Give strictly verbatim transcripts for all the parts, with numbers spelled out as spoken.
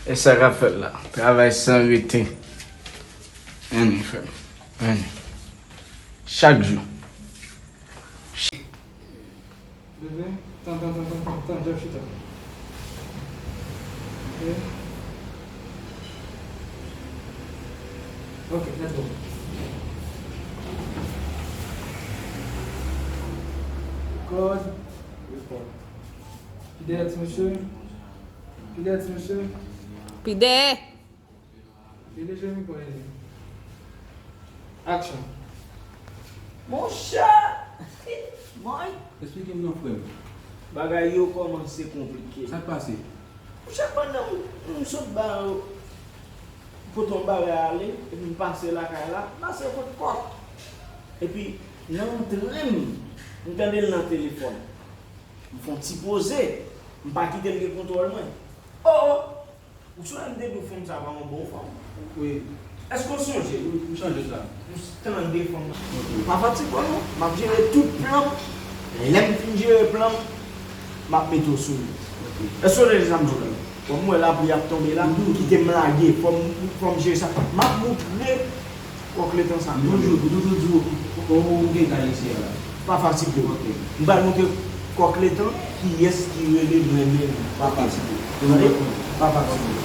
E sa k ap fèt la? Travay san rete. Ann, frè m. Ann. Chak jou. Bebe, tan, tan, tan, tan, tan, tan, Jeff, chita. Ok. Ok, let's go. Record. Record. Pi dèyè ti mesye. Pi dèyè ti mesye. Pi dèyè. Li deja vin pran li. Action. Monchè! Mwen. Eksplike m non, frè m. Bagay yo kòmanse konplike. Sa k pase? Monchè, pandan m, m sot ba yo kote yon bagay ale, epi m pase lakay la, m pase kote kòk. Epi, nan antre m, m tande l nan telefòn. M fè yon ti poze. M pa kite l gen kontwòl mwen. Oh, oh! Ou sonje m te di w fanm sa pa yon bon fanm? Wi. Èske w sonje? Wi, m sonje sa. M tande fanm nan. Ok. Pa fatige w non. M ap jere tout plan m. Lè m fin jere plan m, m ap mete w sou li. Ok. Èske w tande sa m di w la? Kòm m wè lapli ap tonbe la, kite m lage. Fò m, fò m jere sa. M ap moutre Kòk letan sa. Toujou, pou toujou di w, ou, ou gen kay isi a la. Pa fatige w. Ok. M pral montre Kòk letan kiyès ki rele m renmen l. Pa fatige w. Tande? Pa fatige w.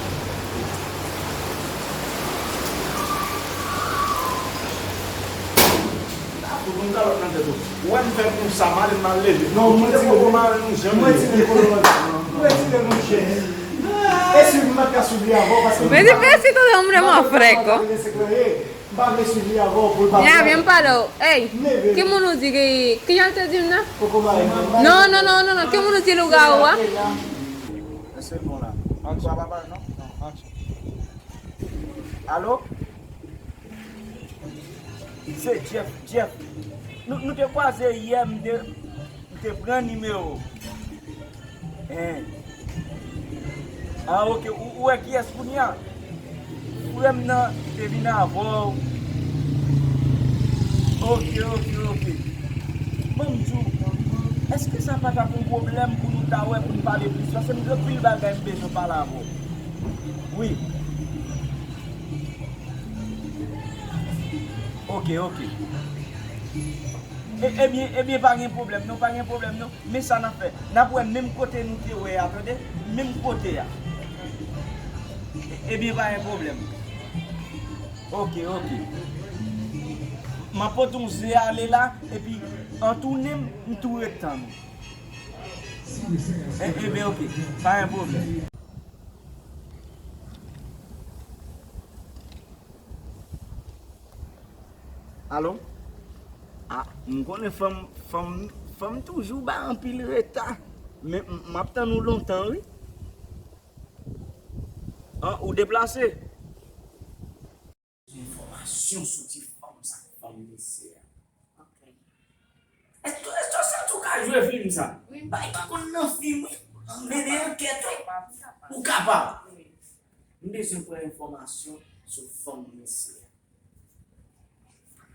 Ou fout yon kalòt nan tèt ou. Ou wè m fè konsa, m ale m al leve. Non, mwen ti poko mare nou janm. Mwen ti poko mare nou. Mwen ti poko mare nou. E si m pa t ka swiv li avan, paske... Men di mèsi, tande yon moun mwen frè, kò. M pa vle swiv li avan pou l pa... Ya, byen m pale w. Ey, ki moun ou di ki, ki jan l te di m nan? Non, non, non, non, non, ki moun ou di lougawou a? Èske l bon la? An kwa papa, non? Non, an... Alo? Se Jeff, Jeff. Nou, nou te kwaze yè, m te, m te pran nimewo w. Hein. Ah, ok. Ou, ou wè kiyès kounye a? Frè m nan te vin avè w. Ok, ok, ok. Ban m di w, èske sa pa t ap yon pwoblèm pou nou ta wè, pou n pale plis? Paske m gen anpil bagay m bezwen pale avè w. Wi. Ok, ok. E, ebyen, ebyen, pa gen pwoblèm, non, pa gen pwoblèm, non. Men sa n ap fè, n ap wè menm kote nou te wè a, tande? Menm kote a. E, ebyen, pa gen pwoblèm. Ok, ok. M ap pote yon ze ale la, epi an tounen m, m tou ret tann ou. E, ebyen, ok. Pa gen pwoblèm. Alo? A, m konnen fanm, fanm, fanm toujou bay anpil reta. Men m, m ap tann ou lontan, wi. An, ou deplase? Enfòmasyon sou ti fanm sa, fanm mesye a. Ok. Èske, èske w santi w ka jwe fim sa? Wi, m kapab. Bay ki konn nan fim, wi. Mennen ankèt, wi. M kapab, m kapab. Ou kapab. Wi. M bezwen pran enfòmasyon sou fanm mesye a.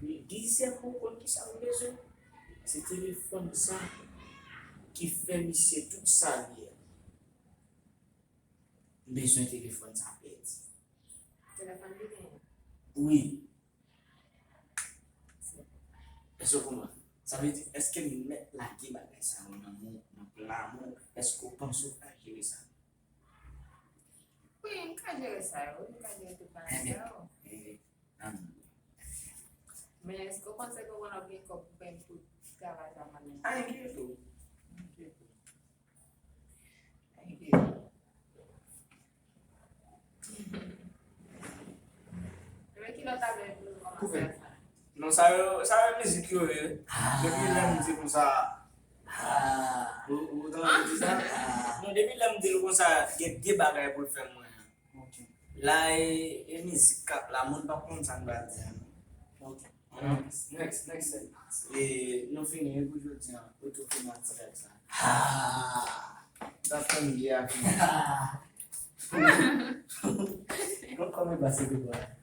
Wi, dezyèm mwen konn kisa m bezwen. Se telefòn sa ki fè misye tout sa l ye a. M bezwen telefòn sa pèdi. Telefòn li genyen? Wi. Èske w konprann? Sa vle di, èske m mèt lage bagay sa yo nan men w, nan plan mwen? Èske w panse w ka jere sa? Wi, m ka jere sa yo, wi, m ka jere tout bagay sa yo. Ebyen, eh, ann. Men èske w panse ke w konn ap gen kòb pou peye tout travay sa m ap mennen? A, enkyete w. Enkyete w. Enkyete w. Ebyen, ki lòt album pou nou kòmanse a sa? Non, sa yo, sa yo mizik yo ye. Ah. Depi lè m di konsa, ah, ou, ou tande di sa? Ah. Non, depi lè m di l konsa, gen de bagay pou l fè mwen. Ok. La, e, e mizik k ap la, moun p ap konn sa n pral di a, non. Ok. Next, next, next set. E nou fini wi pou jodi a. Ou tou fini ak ti rèv sa. Ah! Sa fè m byen ak nou. Ah! Kòman e pase pou ou?